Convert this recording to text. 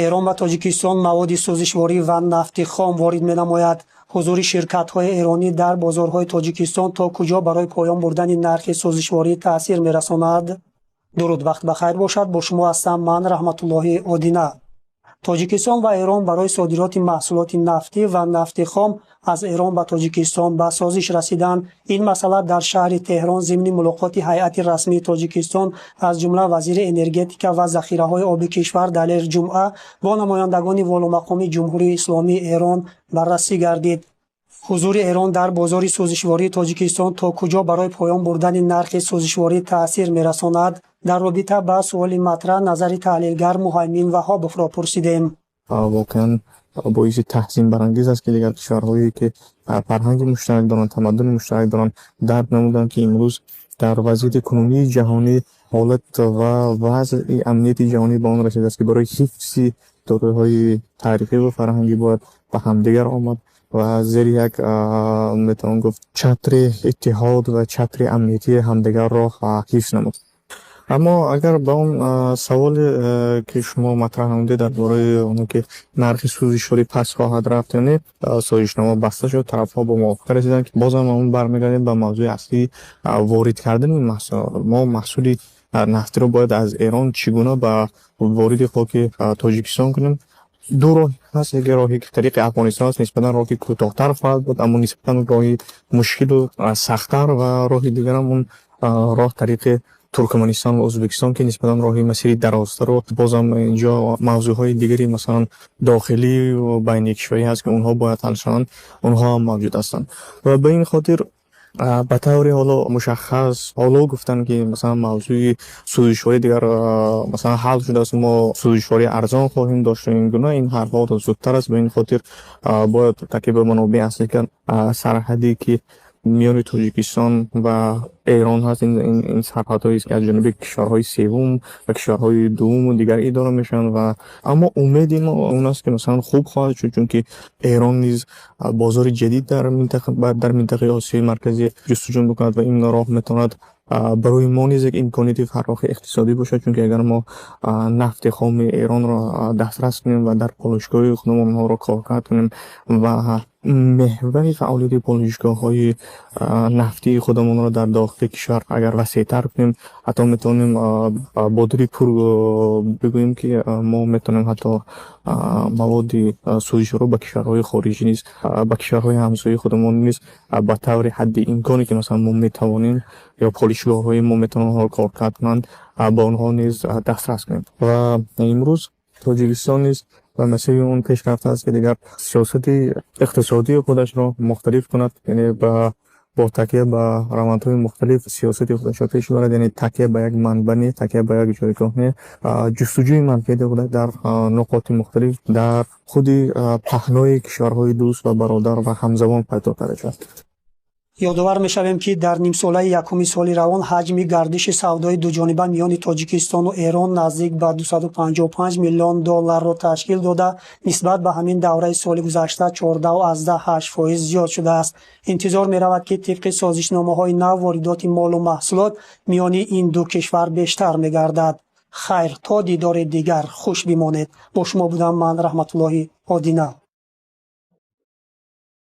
Эрон ба Тоҷикистон маводи сӯзишворӣ ва нафти хом ворид менамояд. Ҳузури ширкатҳои эронӣ дар бозорҳои Тоҷикистон то куҷо барои поён бурдани нархи сӯзишворӣ таъсир мерасонад? Дуруд, вақт ба хайр бошад. Бо шумо ҳастам ман, Раҳматуллоҳи Одина. Тоҷикистон ва Эрон барои содироти маҳсулоти нафтӣ ва нафти хом аз Эрон ба Тоҷикистон ба созиш расиданд. Ин масъала дар шаҳри Теҳрон зимни мулоқоти ҳайати расмии Тоҷикистон, аз ҷумла вазири энергетика ва захираҳои оби кишвар Далер Ҷумъа, бо намояндагони воломақоми Ҷумҳурии Исломии Эрон баррасӣ гардид. Ҳузури Эрон дар бозори сӯзишвории Тоҷикистон то куҷо барои поён бурдани нархи сӯзишворӣ таъсир мерасонад? Дар робита ба суоли матраҳ назари таҳлилгар Муҳаймин Ваҳобовро пурсидем. Воқеан боиси таҳсинбарангез аст, ки дигар кишварҳое, ки фарҳанги муштарак доранд, тамаддуни муштарак доранд, дарк намуданд, ки имрӯз дар вазъияти кунунии ҷаҳонӣ ҳолат ва вазъи амнияти ҷаҳонӣ ба он расидааст, ки барои ҳифзи дороиҳои таърихӣ ва фарҳангӣ бояд ба ҳамдигар омад ва зери як, метавон гуфт, чатри иттиҳод ва чатри амниятии ҳамдигарро ҳифз намуд. Аммо агар ба он саволе, ки шумо матраҳ намудед, дар бораи оне ки нархи сӯзишворӣ паст хоҳад рафт ё не, созишнома баста шуд, тарафҳо ба мувофиқа расиданд, ки бозам он бармегардем ба мавзӯи аслии ворид кардани мо маҳсули нафтиро бояд аз Эрон чӣ гуна ба вориди хоки Тоҷикистон кунем. Ду роҳ ҳаст. Яке роҳе, ки тариқи Афғонистон аст, нисбатан роҳи кӯтоҳтар хоҳад буд, аммо нисбатан роҳи мушкилу сахттар, ва роҳи дигарам он роҳ тариқи Туркманистон ва Ӯзбекистон, ки нисбатан роҳи масири дарозтару бозам инҷо мавзӯъҳои дигари, масалан, дохилӣ ва байникишварӣ ҳаст, ки онҳо бояд ҳал шаванд, онҳо ҳам мавҷуд ҳастанд. Ва ба ин хотир ба таври ҳоло мушаххас ҳоло гуфтанд, ки масалан мавзӯи сӯзишворӣ дигар масалан ҳал шудааст, мо сӯзишвории арзон хоҳем дошт ва ин гуна ин ҳарфҳо зудтар аст. Ба ин хотир бояд такя ба манобеи аслӣ кард. Сарҳаде, ки миёни Тоҷикистон ва Эрон ҳаст, ин сарҳадҳоест, ки аз ҷониби кишварҳои севум ва кишварҳои дуввуму дигар идора мешаванд. Ва аммо умеди мо он аст, ки масалан хуб хоҳад шуд, чунки Эрон низ бозори ҷадид дар минтақаи Осиёи Марказӣ ҷустуҷӯ мекунад ва ин роҳ метавонад барои мо низ як имконияти фарохи иқтисодӣ бошад, чунки агар мо нафти хоми Эронро дастрас кунем ва дар полоишгоҳи худамон онҳоро коркард кунем ва меҳвари фаъолияти полоишгоҳҳои нафтии худамонро дар дохили кишвар агар васеътар кунем, ҳатто метавонем бо дили пур бигӯем, ки мо метавонем ҳатто маводи сӯзишворро ба кишварҳои хориҷӣ низ, ба кишварҳои ҳамсояи худамон низ ба таври ҳадди имконе, ки масалан мо метавонем ё полоишгоҳҳои мо метавонанд онҳоро коркард кунанд, ба онҳо низ дастрас кунем. Ва имрӯз Тоҷикистон низ ба масири он пеш рафтааст, ки дигар сиёсати иқтисодии худашро мухталиф кунад, яъне бо такя ба равандҳои мухталиф сиёсати худашро пеш барад, яъне такя ба як манбаъ не, такя ба як ҷойгоҳ не, ҷустуҷӯи манфиати худ дар нуқоти мухталиф дар худи паҳнои кишварҳои дӯст ва бародар ва ҳамзабон пайдо карда шавад. Ёдовар мешавем, ки дар нимсолаи якуми соли равон ҳаҷми гардиши савдои дуҷониба миёни Тоҷикистону Эрон наздик ба 255 миллион долларро ташкил дода, нисбат ба ҳамин давраи соли гузашта 14,8% зиёд шудааст. Интизор меравад, ки тибқи созишномаҳои нав воридоти молу маҳсулот миёни ин ду кишвар бештар мегардад. Хайр, то дидори дигар хуш бимонед. Бо шумо будам ман, Раҳматуллоҳи Одина.